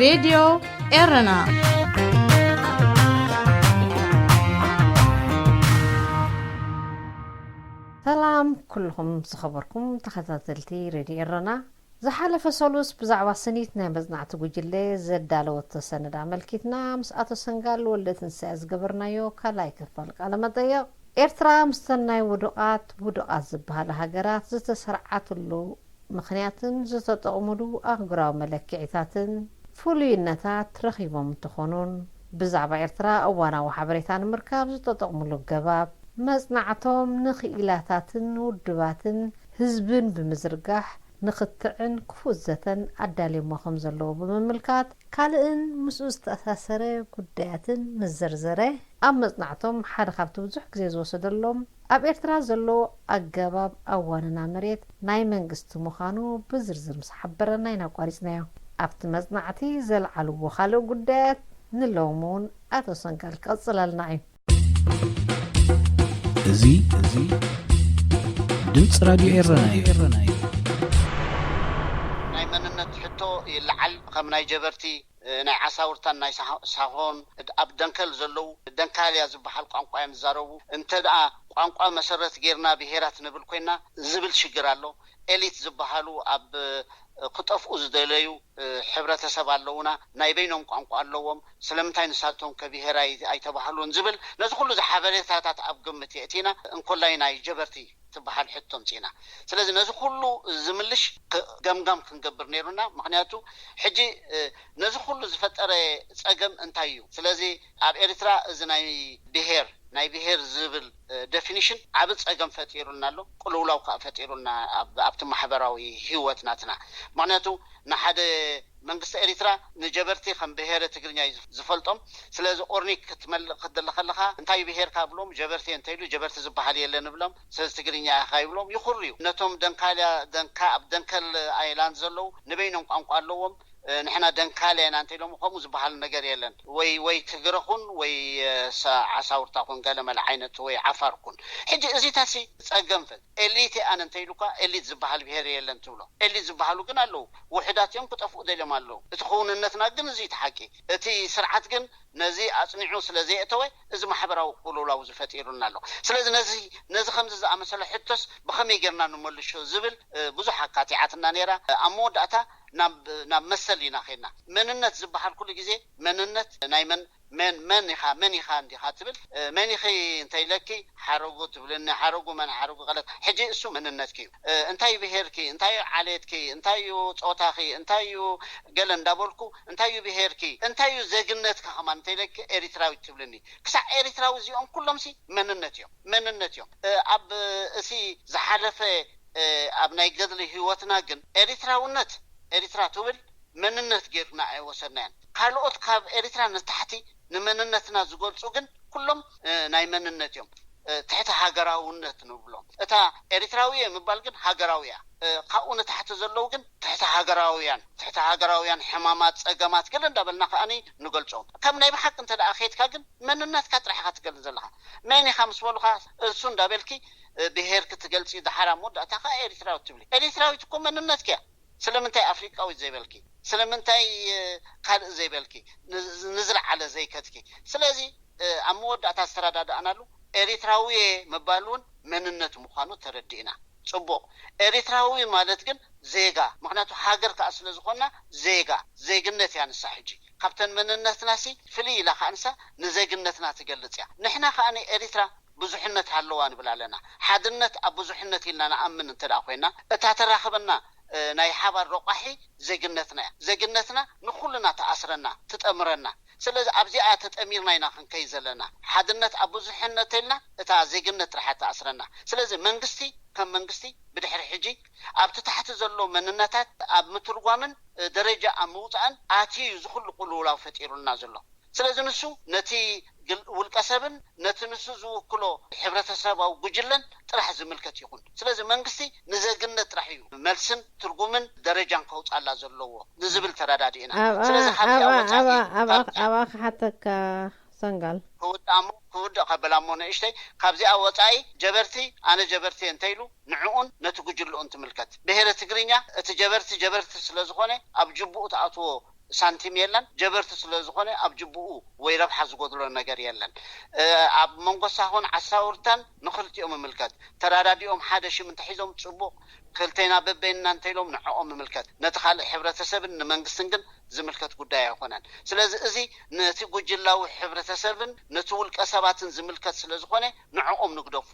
ሬድዮ ኤረና። ሰላም ኩልኹም ዝኸበርኩም ተኸታተልቲ ሬድዮ ኤረና፣ ዝሓለፈ ሰሉስ ብዛዕባ ስኒት ናይ መጽናዕቲ ጉጅለ ዘዳለወቶ ሰነድ ኣመልኪትና ምስ ኣቶ ሰንጋል ወልደ ትንሳኤ ዝገበርናዮ ካልኣይ ክፋል ቃለ መጠየቕ፣ ኤርትራ ምስተን ናይ ውዱቓት ውዱቓት ዝበሃላ ሃገራት ዝተሰርዓትሉ ምኽንያትን ዝተጠቕሙሉ ኣህጉራዊ መለክዒታትን ፍሉይነታት ረኺቦም እንትኾኑን፣ ብዛዕባ ኤርትራ እዋናዊ ሓበሬታ ንምርካብ ዝተጠቕሙሉ ኣገባብ፣ መጽናዕቶም ንኽኢላታትን ውድባትን ህዝብን ብምዝርጋሕ ንኽትዕን ክፉት ዘተን ኣዳልዮሞ ከም ዘለዉ ብምምልካት፣ ካልእን ምስኡ ዝተኣሳሰረ ጉዳያትን ምስ ዘርዘረ፣ ኣብ መጽናዕቶም ሓደ ካብቲ ብዙሕ ግዜ ዝወሰደሎም ኣብ ኤርትራ ዘሎ ኣገባብ ኣዋንና መሬት ናይ መንግስቲ ምዃኑ ብዝርዝር ምስ ሓበረና ኢና ኣቋሪጽናዮ። ኣብቲ መጽናዕቲ ዘልዓልዎ ካልእ ጉዳያት ንሎሚ እውን ኣቶ ሰንጋል ክቕጽለልና እዩ። እዚ እዚ ድምፂ ራድዮ ኤረና እዩ። ናይ መንነት ሕቶ ይለዓል። ከም ናይ ጀበርቲ፣ ናይ ዓሳውርታን ናይ ሳሆ- ሳሆን፣ ኣብ ደንከል ዘለዉ ደንካልያ ዝበሃል ቋንቋ እዮም ዝዛረቡ። እንተ ደኣ ቋንቋ መሰረት ጌርና ብሄራት ንብል ኮይና ዝብል ሽግር ኣሎ። ኤሊት ዝበሃሉ ኣብ ክጠፍኡ ዝደለዩ ሕብረተሰብ ኣለዉና። ናይ በይኖም ቋንቋ ኣለዎም። ስለምንታይ ንሳቶም ከ ብሄር ኣይ- ኣይተባህሉን ዝብል፣ ነዚ ኩሉ ዝሓበሬታታት ኣብ ግምት የእቲና እንኮላይ ናይ ጀበርቲ ትበሃል ሕቶ ኣምጺእና። ስለዚ ነዚ ኩሉ ዝምልሽ ክ- ገምጋም ክንገብር ነይሩና። ምኽንያቱ ሕጂ፣ እ፣ ነዚ ኩሉ ዝፈጠረ ጸገም እንታይ እዩ? ስለዚ ኣብ ኤርትራ እዚ ናይ ብሄር፣ ናይ ብሄር ዝብል፣ እ፣ ዴፊኒሽን ዓቢ ጸገም ፈጢሩልና ኣሎ። ቅልውላው ከኣ ፈጢሩልና ኣብ- ኣብቲ ማሕበራዊ ህይወት ናትና። ምኽንያቱ ንሓደ መንግስቲ ኤሪትራ ንጀበርቲ ከም ብሄረ ትግርኛ እዩ ዝፈልጦም። ስለዚ ኦርኒክ ክትመልእ ክትደሊ ከለኻ እንታይ ብሄርካ ብሎም ጀበርቲ እንተ ኢሉ ጀበርቲ ዝበሃል የለን ብሎም። ስለዚ ትግርኛ ኢኻ ይብሎም። ይኹርዩ። ነቶም ደንካልያ ደንካ ኣብ ደንከል ኣይላንድ ዘለዉ ንበይኖም ቋንቋ ኣለዎም። ንሕና ደንካልያ ኢና እንተ ኢሎም ከምኡ ዝበሃል ነገር የለን። ወይ ወይ ትግረ ኩን ወይ ዓሳውርታ ኩን ገለመለ ዓይነት ወይ ዓፋር ኩን። ሕጂ እዚታሲ ጸገም ፈት ኤሊት ኣነ እንተ ኢሉካ ኤሊት ዝበሃል ብሄር የለን ትብሎ። ኤሊት ዝበሃሉ ግን ኣለዉ። ውሑዳት እዮም ክጠፍኡ ደልዮም ኣለዉ። እቲ ክውንነትና ግን እዚ እቲ ሓቂ። እቲ ስርዓት ግን ነዚ ኣጽኒዑ ስለ ዘየእተወ እዚ ማሕበራዊ ቅልውላው ዝፈጢሩልና ኣሎ። ስለዚ ነዚ ነዚ ከምዚ ዝኣመሰለ ሕቶስ ብኸመይ ጌርና ንመልሾ ዝብል ብዙሕ ኣካቲዓትና ነይራ። ኣብ መወዳእታ ናብ ናብ መሰል ኢና ኸድና። መንነት ዝበሃል ኩሉ ግዜ መንነት ናይ መን መን መን ኢኻ መን ኢኻ እንዲኻ ትብል። መን ኢኺ እንተ ኢለኪ ሓረጉ ትብልኒ። ሓረጉ መን ሓረጉ ቀለት። ሕጂ እሱ መንነትኪ እዩ። እንታይ ብሄርኪ እንታይ እዩ ዓሌትኪ እንታይ እዩ ጾታኺ እንታይ እዩ ገለ እንዳበልኩ እንታይ እዩ ብሄርኪ እንታይ እዩ ዜግነትካ ከማን እንተ ኢለኪ ኤሪትራዊት ትብልኒ። ክሳዕ ኤሪትራዊ እዚኦም ኩሎምሲ መንነት እዮም መንነት እዮም። ኣብ እሲ ዝሓለፈ ኣብ ናይ ገድሊ ህይወትና ግን ኤሪትራውነት ኤሪትራ ትብል መንነት ጌርና ኣይወሰድናዮን። ካልኦት ካብ ኤሪትራ ንታሕቲ ንመንነትና ዝገልጹ ግን ኩሎም ናይ መንነት እዮም። ትሕቲ ሃገራውነት ንብሎም። እታ ኤሪትራዊ እየ ምባል ግን ሃገራዊ እያ። ካብኡ ንታሕቲ ዘለዉ ግን ትሕቲ ሃገራውያን ትሕቲ ሃገራውያን ሕማማት ጸገማት ገለ እንዳበልና ከኣ ንገልጾም። ከም ናይ ብሓቂ እንተ ደኣ ኸይድካ ግን መንነትካ ጥራሕ ኢኻ ትገልጽ ዘለኻ። መን ኢኻ ምስ በሉኻ እሱ እንዳበልኪ ብሄር ክትገልጺ ደሓር ኣብ መወዳእታ ከኣ ኤሪትራዊ ትብሊ። ኤሪትራዊት እኮ መንነትኪ እያ። ስለምንታይ ኣፍሪቃዊት ዘይበልኪ? ስለምንታይ ካልእ ዘይበልኪ? ንዝለዓለ ዘይከድኪ? ስለዚ ኣብ መወዳእታ ዝተረዳዳእናሉ ኤሪትራዊ እየ ምባል እውን መንነት ምዃኑ ተረዲእና። ጽቡቕ። ኤሪትራዊ ማለት ግን ዜጋ፣ ምኽንያቱ ሃገር ከኣ ስለ ዝኾንና ዜጋ፣ ዜግነት እያ ንሳ። ሕጂ ካብተን መንነትናሲ ፍልይ ኢላ ከኣ ንሳ ንዜግነትና ትገልጽ እያ። ንሕና ከኣ ንኤሪትራ ብዙሕነት ሃለዋ ንብል ኣለና። ሓድነት ኣብ ብዙሕነት ኢልና ንኣምን እንተ ደኣ ኮይና፣ እታ ተራኽበና ናይ ሓባር ረቋሒ ዜግነትና እያ። ዜግነትና ንኹልና ትኣስረና፣ ትጠምረና። ስለዚ ኣብዚኣ ተጠሚርና ኢና ክንከይ ዘለና። ሓድነት ኣብ ብዙሕነት ኢልና እታ ዜግነት ጥራሕ እያ ትኣስረና። ስለዚ መንግስቲ ከም መንግስቲ ብድሕሪ ሕጂ ኣብቲ ታሕቲ ዘሎ መንነታት ኣብ ምትርጓምን ደረጃ ኣብ ምውፃእን ኣትዩ እዩ ዝኹሉ ቅልውላው ፈጢሩልና ዘሎ። ስለዚ ንሱ ነቲ ግል- ውልቀ ሰብን ነቲ ንሱ ዝውክሎ ሕብረተሰባዊ ጉጅለን ጥራሕ ዝምልከት ይኹን። ስለዚ መንግስቲ ንዜግነት ጥራሕ እዩ መልስን ትርጉምን ደረጃን ከውፃላ ዘለዎ ንዝብል ተረዳዲእና። ኣብኣ ስለዚ ካብዚኣ ኣብኣ ወፃኢ ኣብኣ ኣብኣ ካብ ኣብኣ ክሓተካ ሰንጋል። ክውዳእ እሞ ክውድእ ከበላ እሞ ንእሽተይ ካብዚኣ ወፃኢ ጀበርቲ ኣነ ጀበርቲ እንተ ኢሉ ንዕኡን ነቲ ጉጅልኡን ትምልከት። ብሄረ ትግርኛ እቲ ጀበርቲ ጀበርቲ ስለ ዝኾነ ኣብ ጅብኡ ትኣትዎ ሳንቲም የለን። ጀበርቲ ስለ ዝኾነ ኣብ ጅብኡ ወይ ረብሓ ዝጎድሎ ነገር የለን። ኣብ መንጎ ሳሆን ዓሳውርታን ንኽልቲኦም ይምልከት። ተራዳዲኦም ሓደ ሽም እንተሒዞም ጽቡቕ፣ ክልቴና በበይንና እንተኢሎም ንዕኦም ይምልከት። ነቲ ካልእ ሕብረተሰብን ንመንግስትን ግን ዝምልከት ጉዳይ ኣይኮነን። ስለዚ እዚ ነቲ ጉጅላዊ ሕብረተሰብን ነቲ ውልቀ ሰባትን ዝምልከት ስለ ዝኾነ ንዕኦም ንግደፎ።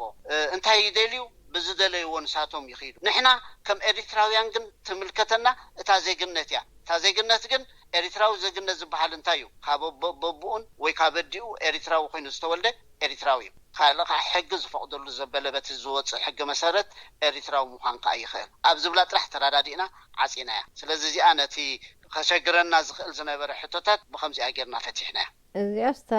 እንታይ ይደልዩ? ብዝደለይዎ ንሳቶም ይኽይዱ። ንሕና ከም ኤሪትራውያን ግን ትምልከተና እታ ዜግነት እያ። እታ ዜግነት ግን ኤሪትራዊ ዜግነት ዝበሃል እንታይ እዩ? ካብ ኣቦ-፣ በብኡን ወይ ካብ ኣዲኡ ኤሪትራዊ ኮይኑ ዝተወልደ ኤሪትራዊ እዩ። ካልእ ከዓ ሕጊ ዝፈቕደሉ ዘበለ በቲ ዝወፅእ ሕጊ መሰረት ኤሪትራዊ ምዃን ከዓ ይኽእል። ኣብ ዝብላ ጥራሕ ተረዳዲእና ዓፂናያ። ስለዚ እዚኣ ነቲ ከሸግረና ዝኽእል ዝነበረ ሕቶታት ብኸምዚኣ ጌርና ፈቲሕናያ። እዚኣስ እታ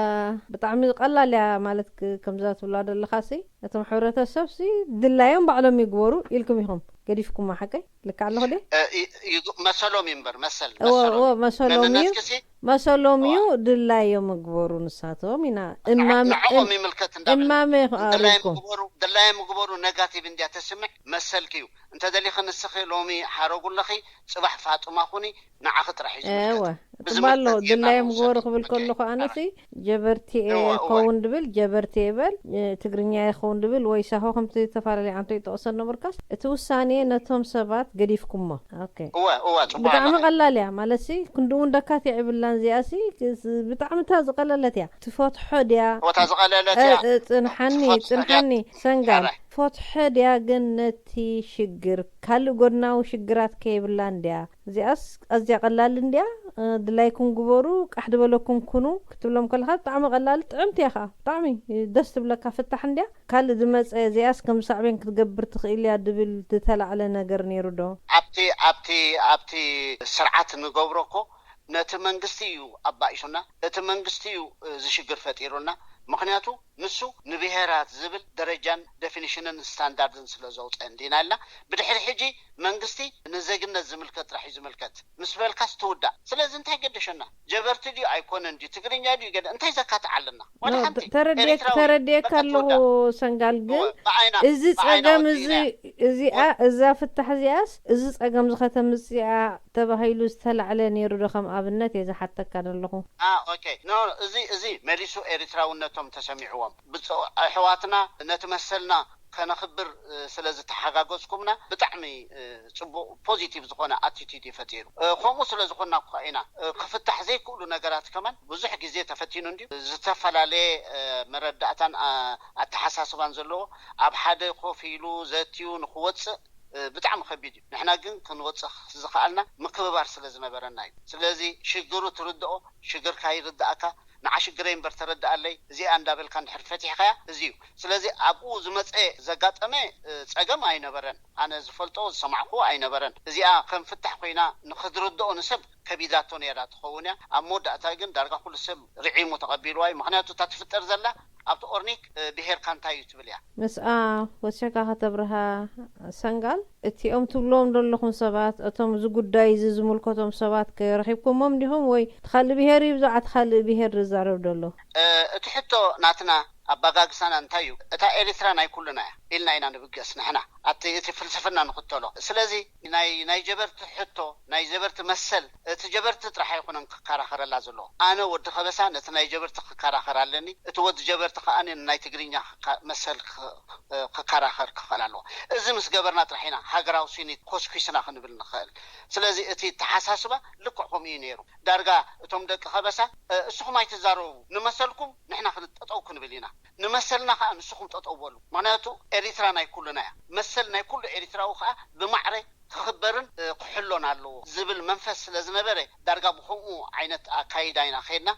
ብጣዕሚ ቀላል እያ ማለት ክ- ከምዛ ትብላ ዘለኻሲ እቶም ሕብረተሰብሲ ድላዮም ባዕሎም ይግበሩ ኢልኩም ኢኹም ገዲፍኩማ ሓቀይ ልክዕ ኣለኹ ድየ እ፣ ይ- ይግ- መሰሎም እዩ እምበር መሰል እዎ መሰሎም እዎ እዩ። መሰሎም እዩ መንነትኪሲ መሰሎም እዩ ድላዮም ይግበሩ ንሳቶም ኢና እማመ ንዕኦም ይምልከት እንዳበለ እማመ ድላዮም ይኽኣልኩም ግበሩ ድላዮም ግበሩ ነጋቲቭ እንድያ ተስምዕ መሰልኪ እዩ። እንተደሊኺ ንስኺ ሎሚ ሓረጉ ኣለኺ፣ ፅባሕ ፋጡማ ኩኒ፣ ንዓኺ ጥራሕ እዩ ዝምልከት። እወ ብዝምልከት እትባሎ ጌርና ድላዮም ንውሰዶ። ግበሩ ክብል ኦኬ። ከለኹ ኣነሲ ጀበርቲ እየ እወ፣ እወ። ክኸውን ድብል ጀበርቲ ይበል እ፣ ትግርኛ ይኸውን ድብል ወይ ሳሆ ከምቲ ዝተፈላለዩ ዓንቶ ይጠቕሰ ነበርካስ እቲ ውሳኔ ነቶም ሰባት ገዲፍኩሞ ኦኬ እወ፣ እወ፣ ጽቡቕ ብጣዕሚ ኣለኺ። ቀላል እያ ማለትሲ ክንድውን ደካት ይዕብላን እዚኣሲ ብጣዕሚ እታ ዝቀለለት እያ ትፈትሖ ድያ እወ፣ እታ ዝቐለለት እያ። እ፣ እ፣ ጽንሓኒ ትፈትሖ ድያ? ጽንሓኒ ሰንጋል ሕራይ። ፈትሐ ድያ ግን ነቲ ሽግር ካልእ ጎድናዊ ሽግራት ከይብላ እንድያ እዚኣስ ኣዝያ ቀላል እንድያ ድላይኩም ግበሩ ቃሕ ዝበለኩም ኩኑ ክትብሎም ከለካ ብጣዕሚ ቀላል ጥዕምቲ እያ ከዓ ብጣዕሚ ደስ ትብለካ ፍታሕ እንድያ ካልእ ዝመፀ እዚኣስ ከም ሳዕቤን ክትገብር ትኽእል እያ ድብል ዝተላዕለ ነገር ነይሩ ዶ ኣብቲ ኣብቲ ኣብቲ ስርዓት ንገብሮ እኮ ነቲ መንግስቲ እዩ ኣባኢሱና፣ እቲ መንግስቲ እዩ እዚ ሽግር ፈጢሩልና። ምኽንያቱ ንሱ ንብሄራት ዝብል ደረጃን ደፊኒሽንን ስታንዳርድን ስለ ዘውፀ እንዲና ኢልና። ብድሕሪ ሕጂ መንግስቲ ንዜግነት ዝምልከት ጥራሕ እዩ ዝምልከት ምስ በልካስ ትውዳእ። ስለዚ እንታይ ገደሸና? ጀበርቲ ድዩ ኣይኮነን ድዩ ትግርኛ ድዩ ገለ እንታይ ዘካትዕ ኣለና? ዋላ ሓንቲ ኤሪትራዊ ተረድኤካ በቃ ኣለኹ ትውዳእ። ሰንጋል ግን እወ፣ ብዓይና- እዚ ብዓይና ጸገም እዚ ወዲእና። እዚኣ እዛ ፍታሕ እዚኣስ እዚ ጸገም ዝኸተምፅኣ ተባሂሉ ዝተላዕለ ነይሩ ዶ ከም ኣብነት እየ ዝሓተካ ዘለኹ። አ ኦኬ ኖ እዚ እዚ መሊሱ ኤርትራውነቶም ተሰሚዕዎም ብፅ ኣሕዋትና ነቲ መሰልና ከነኽብር ስለ ዝተሓጋገዝኩምና ብጣዕሚ ፅቡቅ ፖዚቲቭ ዝኾነ ኣቲቲድ እዩ ፈጢሩ። ከምኡ ስለ ዝኾንና እኳ ኢና ክፍታሕ ዘይክእሉ ነገራት ከማን ብዙሕ ግዜ ተፈቲኑ እንድዩ ዝተፈላለየ መረዳእታን ኣተሓሳስባን ዘለዎ ኣብ ሓደ ኮፍ ኢሉ ዘትዩ ንክወፅእ ብጣዕሚ ከቢድ እዩ። ንሕና ግን ክንወፅእ ዝኸኣልና ምክብባር ስለ ዝነበረና እዩ። ስለዚ ሽግሩ ትርድኦ፣ ሽግርካ ይርድኣካ፣ ንዓ ሽግረይ እምበር ተረድኣለይ እዚኣ እንዳበልካ እንድሕር ፈቲሕካያ እዚ እዩ። ስለዚ ኣብኡ ዝመፀ ዘጋጠመ ፀገም ኣይነበረን። ኣነ ዝፈልጦ ዝሰማዕኩዎ ኣይነበረን። እዚኣ ከም ፍታሕ ኮይና ንክትርድኦ ንሰብ ከቢዳቶ ነይራ ትኸውን እያ። ኣብ መወዳእታ ግን ዳርጋ ኩሉ ሰብ ርዒሙ ተቐቢልዋ እዩ። ምክንያቱ እታ ትፍጠር ዘላ ኣብቲ ኦርኒክ ብሄርካ እንታይ እዩ ትብል እያ። ምስኣ ወሲኽካ ከተብርሃ ሰንጋል እቲኦም ትብልዎም ዘለኹም ሰባት እቶም እዚ ጉዳይ እዚ ዝምልከቶም ሰባት ከ ረኺብኩሞም ዲኹም ወይ እቲ ካልእ ብሄር እዩ ብዛዕባ እቲ ካልእ ብሄር ዝዛረብ ዘሎ? እቲ ሕቶ ናትና ኣባጋግሳና እንታይ እዩ? እታ ኤሪትራ ናይ ኩልና እያ ኢልና ኢና ንብገስ ንሕና ኣብቲ እቲ ፍልስፍና ንኽተሎ። ስለዚ ናይ ናይ ጀበርቲ ሕቶ ናይ ጀበርቲ መሰል እቲ ጀበርቲ ጥራሕ ኣይኮነን ክከራኸረላ ዘለዎ። ኣነ ወዲ ከበሳ ነቲ ናይ ጀበርቲ ክከራኸር ኣለኒ፣ እቲ ወዲ ጀበርቲ ከኣ ናይ ትግርኛ መሰል ክከራኸር ክኽእል ኣለዎ። እዚ ምስ ገበርና ጥራሕ ኢና ሃገራዊ ስኒት ኮስኲስና ክንብል ንኽእል። ስለዚ እቲ ተሓሳስባ ልክዕ ከምኡ እዩ ነይሩ። ዳርጋ እቶም ደቂ ከበሳ እስኹም ኣይትዛረቡ፣ ንመሰልኩም ንሕና ክንጠጠው ክንብል ኢና፣ ንመሰልና ከዓ ንስኹም ጠጠው በሉ። ምክንያቱ ኤሪትራ ናይ ኩልና እያ። መሰል ናይ ኩሉ ኤሪትራዊ ከዓ ብማዕረ ክኽበርን ክሕሎን ኣለዎ ዝብል መንፈስ ስለ ዝነበረ ዳርጋ ብከምኡ ዓይነት ኣካይዳ ኢና ከይድና።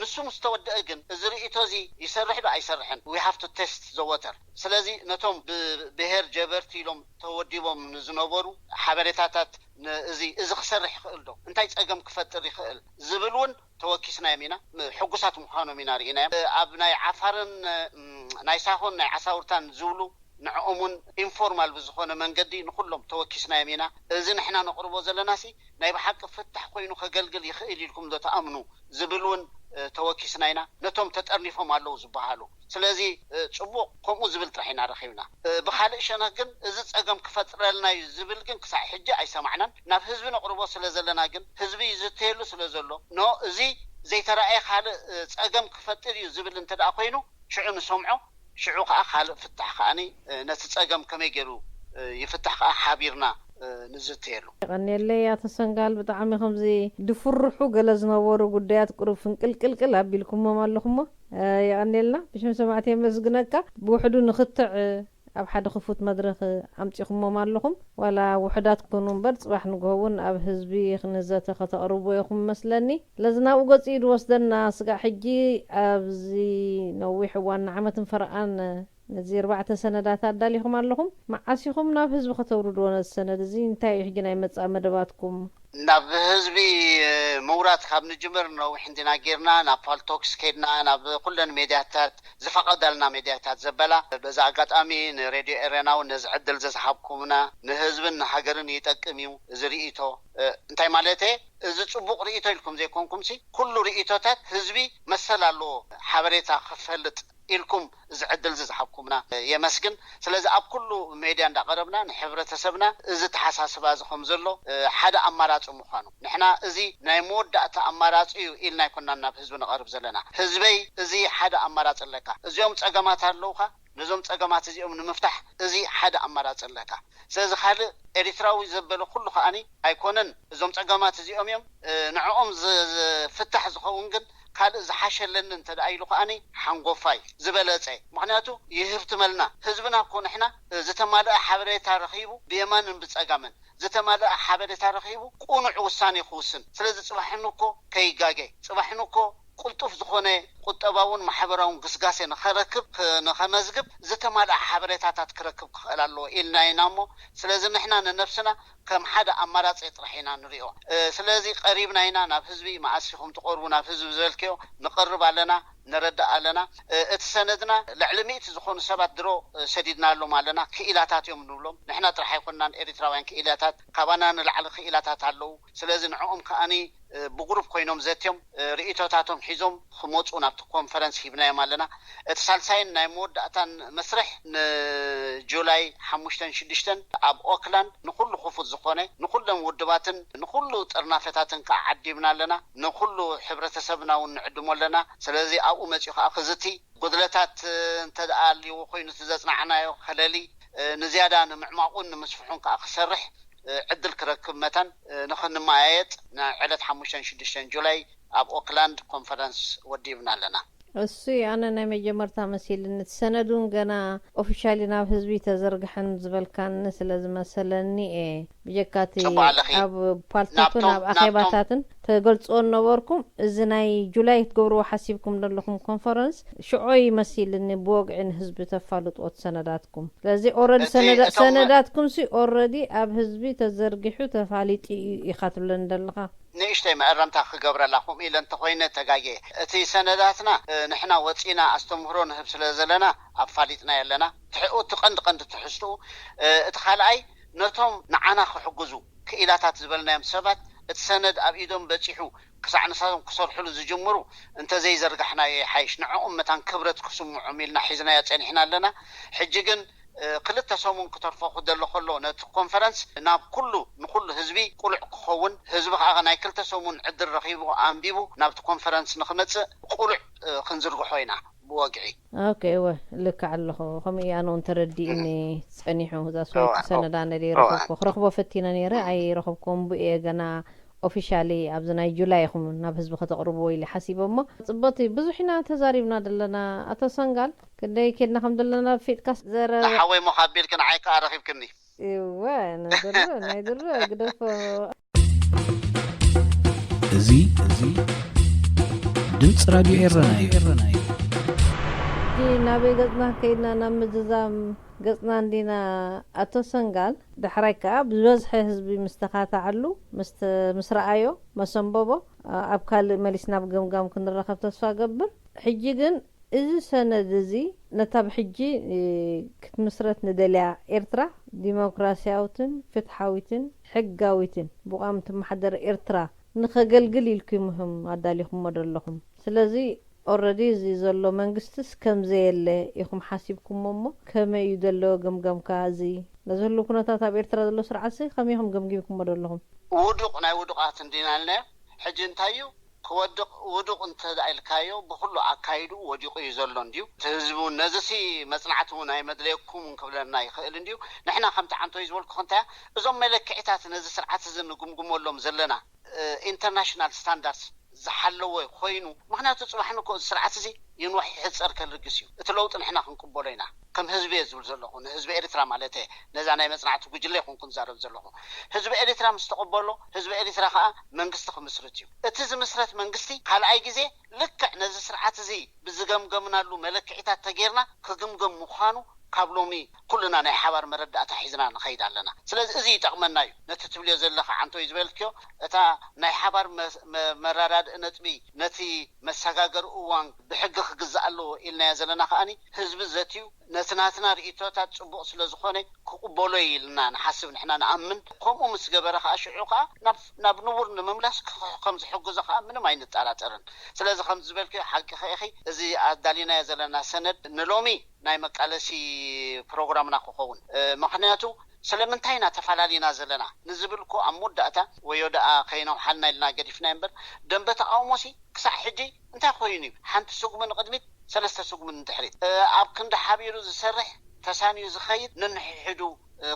ንሱ ምስ ተወደአ ግን እዚ ርእይቶ እዚ ይሰርሕ ዶ ኣይሰርሕን we have to test the water። ስለዚ ነቶም ብብሄር ጀበርቲ ኢሎም ተወዲቦም ንዝነበሩ ሓበሬታታት እዚ እዚ ክሰርሕ ይኽእል ዶ እንታይ ፀገም ክፈጥር ይኽእል ዝብል እውን ተወኪስናዮም ኢና። ሕጉሳት ምዃኖም ኢና ርኢናዮም። ኣብ ናይ ዓፋርን ናይ ሳሆን ናይ ዓሳውርታን ዝብሉ ንዕኦም እውን ኢንፎርማል ብዝኾነ መንገዲ ንኹሎም ተወኪስናዮም ኢና። እዚ ንሕና ነቕርቦ ዘለናሲ ናይ ብሓቂ ፍታሕ ኮይኑ ከገልግል ይኽእል ኢልኩም ዶ ትኣምኑ ዝብል እውን ተወኪስና ኢና። ነቶም ተጠርኒፎም ኣለዉ ዝበሃሉ ስለዚ ጽቡቕ ከምኡ ዝብል ጥራሕ ኢና ረኺብና። ብኻልእ ሸነኽ ግን እዚ ጸገም ክፈጥረልና እዩ ዝብል ግን ክሳዕ ሕጂ ኣይሰማዕናን። ናብ ህዝቢ ነቕርቦ ስለ ዘለና ግን ህዝቢ ይዝተየሉ ስለ ዘሎ ኖ እዚ ዘይተረኣየ ካልእ ጸገም ክፈጥር እዩ ዝብል እንተ ደኣ ኮይኑ ሽዑ ንሰምዖ። ሽዑ ከዓ ካልእ ፍታሕ ከዓኒ ነቲ ጸገም ከመይ ገይሩ ይፍታሕ ከዓ ሓቢርና ንዝተየሉ። የቐንየለይ ኣቶ ሰንጋል፣ ብጣዕሚ ከምዚ ድፍርሑ ገለ ዝነበሩ ጉዳያት ቁሩብ ፍንቅልቅልቅል ኣቢልኩሞም ኣለኹሞ። የቐንየልና። ብሽም ሰማዕቲ የመስግነካ። ብውሕዱ ንኽትዕ ኣብ ሓደ ክፉት መድረኽ ኣምጺኹሞም ኣለኹም። ዋላ ውሑዳት ክኾኑ እምበር ጽባሕ ንግሆ እውን ኣብ ህዝቢ ንዘተ ከተቕርብዎ ኢኹም መስለኒ። ስለዚ ናብኡ ገጹ እዩ ዝወስደና። ስጋዕ ሕጂ ኣብዚ ነዊሕ እዋን ንዓመትን ፈረቓን ነዚ ኣርባዕተ ሰነዳት ኣዳሊኹም ኣለኹም። መዓስ ኢኹም ናብ ህዝቢ ከተውርድዎ ነዚ ሰነድ እዚ? እንታይ እዩ ሕጂ ናይ መጻኢ መደባትኩም? ናብ ህዝቢ ምውራድ ካብ ንጅምር ነዊሕ እንዲና ጌርና። ናብ ፓልቶክስ ከድና፣ ናብ ኩለን ሜድያታት ዝፈቐዳልና ሜድያታት ዘበላ። በዚ ኣጋጣሚ ንሬድዮ ኤረና እውን ነዚ ዕድል ዘዝሃብኩምና ንህዝብን ንሃገርን ይጠቅም እዩ እዚ ርእይቶ። እንታይ ማለት እዚ ጽቡቕ ርእይቶ ኢልኩም ዘይኮንኩምሲ ኩሉ ርእይቶታት ህዝቢ መሰል ኣለዎ ሓበሬታ ክፈልጥ ኢልኩም እዚ ዕድል እዚ ዝሃብኩምና የመስግን። ስለዚ ኣብ ኩሉ ሜድያ እንዳቐረብና ንሕብረተሰብና እዚ ተሓሳስባ እዚ ከም ዘሎ ሓደ ኣማራፂ ምዃኑ ንሕና እዚ ናይ መወዳእታ ኣማራፂ እዩ ኢልና ኣይኮናን ናብ ህዝቢ ንቐርብ ዘለና። ህዝበይ እዚ ሓደ ኣማራፂ ኣለካ፣ እዚኦም ፀገማት ኣለውካ፣ ነዞም ፀገማት እዚኦም ንምፍታሕ እዚ ሓደ ኣማራፂ ኣለካ። ስለዚ ካልእ ኤሪትራዊ ዘበለ ኩሉ ከዓኒ ኣይኮነን እዞም ፀገማት እዚኦም እዮም ንዕኦም ዝፍታሕ ዝኸውን ግን ካልእ ዝሓሸለኒ እንተ ደኣ ኢሉ ከዓኒ ሓንጎፋይ ዝበለፀ ምክንያቱ ይህብትመልና ህዝብና እኮ ንሕና ዝተማልአ ሓበሬታ ረኺቡ ብየማንን ብፀጋምን ዝተማልአ ሓበሬታ ረኺቡ ቁኑዕ ውሳኔ ክውስን ስለዚ ፅባሕን እኮ ከይጋገ ፅባሕን እኮ ቅልጡፍ ዝኾነ ቁጠባውን ማሕበራውን ግስጋሴ ንኸረክብ ንኸመዝግብ ዝተማልኣ ሓበሬታታት ክረክብ ክኽእል ኣለዎ ኢልና ኢና እሞ ስለዚ ንሕና ንነብስና ከም ሓደ ኣማራፂ ጥራሕ ኢና ንሪኦ። ስለዚ ቀሪብና ኢና ናብ ህዝቢ መኣስ ኢኹም ትቐርቡ ናብ ህዝቢ ዝበልክዮ ንቐርብ ኣለና ነረድእ ኣለና። እቲ ሰነድና ልዕሊ ሚእቲ ዝኾኑ ሰባት ድሮ ሰዲድናሎም ኣለና። ክኢላታት እዮም ንብሎም። ንሕና ጥራሕ ኣይኮንናን ኤሪትራውያን ክኢላታት ካባና ንላዕሊ ክኢላታት ኣለዉ። ስለዚ ንዕኦም ከኣኒ ብጉሩፕ ኮይኖም ዘትዮም ርእይቶታቶም ሒዞም ክመፁ ናብቲ ኮንፈረንስ ሂብናዮም ኣለና። እቲ ሳልሳይን ናይ መወዳእታን መስርሕ ንጁላይ ሓሙሽተን ሽዱሽተን ኣብ ኦክላንድ ንኩሉ ክፉት ዝኾነ ንኩለን ውድባትን ንኩሉ ጥርናፈታትን ከዓ ዓዲምና ኣለና። ንኩሉ ሕብረተሰብና እውን ንዕድሞ ኣለና። ስለዚ ኣብኡ መፂኡ ከዓ ክዝቲ ጉድለታት እንተ ደኣ ኣልዎ ኮይኑ እቲ ዘፅናዕናዮ ከለሊ ንዝያዳ ንምዕማቑን ንምስፍሑን ከዓ ክሰርሕ ዕድል ክረክብ መታን ንኽንመያየጥ ንዕለት ሓሙሽተን ሽዱሽተን ጁላይ ኣብ ኦክላንድ ኮንፈረንስ ወዲብና ኣለና። እሱይ ኣነ ናይ መጀመርታ መሲልኒ እቲ ሰነድ እውን ገና ኦፊሻሊ ናብ ህዝቢ ተዘርግሐን ዝበልካኒ ስለ ዝመሰለኒ እየ ብጀካ እቲ ኣብ ፓልቶክን ኣብ ኣኼባታትን ተገልፅዎ ነበርኩም እዚ ናይ ጁላይ ክትገብርዎ ሓሲብኩም ዘለኹም ኮንፈረንስ ሽዑ እዩ መሲልኒ ብወግዒ ንህዝቢ ተፋልጥዎ እቲ ሰነዳትኩም ስለዚ ኦረዲ ሰነዳትኩም ሲ ኦረዲ ኣብ ህዝቢ ተዘርጊሑ ተፋሊጡ እዩ ኢኻ ትብለኒ ዘለኻ ንእሽተይ መእረምታ ክገብረላ ከምኡ ኢለ እንተኾይነ ተጋግየ። እቲ ሰነዳትና ንሕና ወጺና ኣስተምህሮ ንህብ ስለ ዘለና ኣፋሊጥናዮ ኣለና። ትሕኡ እቲ ቀንዲ ቀንዲ ትሕዝትኡ እቲ ካልኣይ ነቶም ንዓና ክሕግዙ ክኢላታት ዝበልናዮም ሰባት እቲ ሰነድ ኣብ ኢዶም በጺሑ ክሳዕ ንሳቶም ክሰርሕሉ ዝጅምሩ እንተዘይዘርጋሕናዮ ይሓይሽ። ንዕኦም መታን ክብረት ክስምዖም ኢልና ሒዝናዮ ጸኒሕና ኣለና። ሕጂ ግን ክልተ ሰሙን ክተርፎ ክደሎ ከሎ ነቲ ኮንፈረንስ ናብ ኩሉ ንኩሉ ህዝቢ ቁሉዕ ክኸውን ህዝቢ ከዓ ናይ ክልተ ሰሙን ዕድል ረኺቡ ኣንቢቡ ናብቲ ኮንፈረንስ ንክመፅእ ቁሉዕ ክንዝርግሖ ኢና ብወግዒ። ኦኬ እወ ልክዕ ኣለኹ ከምኡ እየ ኣነ እውን ተረዲእኒ ፀኒሑ እዛ ሰበይቲ ሰነዳ ነደ ይረኸብኩ ክረኽቦ ፈቲነ ነይረ ኣይረኸብኩም ብኡ እየ ገና ኦፊሻሊ ኣብዚ ናይ ጁላይ ኢኹም ናብ ህዝቢ ከተቕርብዎ ኢለ ሓሲበ እሞ ፅቡቕቲ ብዙሕ ኢና ተዛሪብና ዘለና ኣቶ ሰንጋል ክንደይ ኬድና ከም ዘለና ፊጥካ ዘረበ ንሓወይ ሞኽ ኣቢልኪ ንዓይ ከዓ ረኺብክኒ እወ ናይ ድሮ ናይ ድሮ ግደፎ እዚ እዚ ድምፂ ራድዮ ኤረና እዩ። ናበይ ገፅና ከይድና ናብ ምዝዛም ገፅና እንዲና ኣቶ ሰንጋል ዳሕራይ ከዓ ብዝበዝሐ ህዝቢ ምስ ተኻተዓሉ ምስ ምስ ረኣዮ መሰንበቦ ኣብ ካልእ መሊስና ብገምጋም ክንራኸብ ተስፋ ገብር ሕጂ ግን እዚ ሰነድ እዚ ነታ ብሕጂ ክትምስረት ንደልያ ኤርትራ ዲሞክራሲያዊትን ፍትሓዊትን ሕጋዊትን ብቋም ትመሓደር ኤርትራ ንኸገልግል ኢልኩም ኢኹም ኣዳሊኹሞ ዘለኹም። ስለዚ ኦረዲ እዚ ዘሎ መንግስትስ ከም ዘየለ ኢኹም ሓሲብኩሞ እሞ ከመይ እዩ ዘለዎ ገምገምካ? እዚ ነዚ ህሉ ኩነታት ኣብ ኤርትራ ዘሎ ስርዓትሲ ከመይ ኢኹም ገምጊምኩሞ ዘለኹም? ውዱቕ ናይ ውዱቓት እንዲና ኢልናዮ። ሕጂ እንታይ እዩ ክወድቕ? ውዱቕ እንተ ደኣ ኢልካዮ ብኹሉ ኣካይዱ ወዲቑ እዩ ዘሎ እንድዩ። እቲ ህዝቢ እውን ነዚሲ መጽናዕቲ እውን ኣይመድለየኩምን ክብለና ይኽእል እንድዩ። ንሕና ከምቲ ዓንቶይ ዝበልኩ ክንታያ እዞም መለክዒታት ነዚ ስርዓት እዚ ንግምግመሎም ዘለና ኢንተርናሽናል ስታንዳርድስ ዝሓለወ ኮይኑ፣ ምክንያቱ ጽባሕ ንኮ እዚ ስርዓት እዚ ይንዋሕ ይሕጸር ከልግስ እዩ። እቲ ለውጢ ንሕና ክንቅበሎ ኢና። ከም ህዝቢ እየ ዝብል ዘለኹ፣ ንህዝቢ ኤርትራ ማለት እየ። ነዛ ናይ መጽናዕቲ ጉጅለ ይኹንኩ ዝዛረብ ዘለኹ። ህዝቢ ኤርትራ ምስ ተቐበሎ፣ ህዝቢ ኤርትራ ከኣ መንግስቲ ክምስርት እዩ። እቲ ዝምስረት መንግስቲ ካልኣይ ግዜ ልክዕ ነዚ ስርዓት እዚ ብዝገምገምናሉ መለክዒታት ተጌርና ክግምገም ምዃኑ ካብ ሎሚ ኩልና ናይ ሓባር መረዳእታ ሒዝና ንኸይድ ኣለና። ስለዚ እዚ ይጠቕመና እዩ። ነቲ ትብልዮ ዘለኻ ዓንቶይ ዝበልክዮ እታ ናይ ሓባር መ- መ- መረዳድኢ ነጥቢ ነቲ መሰጋገሪ እዋን ብሕጊ ክግዛእ ኣለዎ ኢልናዮ ዘለና ከኣኒ ህዝቢ ዘትዩ ነቲ ናትና ርእይቶታት ጽቡቕ ስለ ዝኾነ ክቕበሎ እዩ ኢልና ንሓስብ ንሕና ንኣምን። ከምኡ ምስ ገበረ ከኣ ሽዑ ከኣ ናብ ናብ ንቡር ንምምላስ ክኽ- ከም ዝሕግዞ ከኣ ምንም ኣይንጠራጠርን። ስለዚ ከም ዝበልክዮ ሓቂ ከኢኺ እዚ ኣዳሊናዮ ዘለና ሰነድ ንሎሚ ናይ መቃለሲ ፕሮግራምና ክኸውን ምክንያቱ ስለምንታይ ኢና ተፈላለና ዘለና ንዝብል እኮ ኣብ መወዳእታ ወዮ ደኣ ከይነውሓልና ኢልና ገዲፍና እምበር ደንበ ተቃውሞሲ ክሳዕ ሕጂ እንታይ ኮይኑ እዩ ሓንቲ ስጉሚ ንቅድሚት ሰለስተ ስጉሚ ንድሕሪት ኣብ ክንዲ ሓቢሩ ዝሰርሕ ተሳንዩ ዝኸይድ ነንሕሕዱ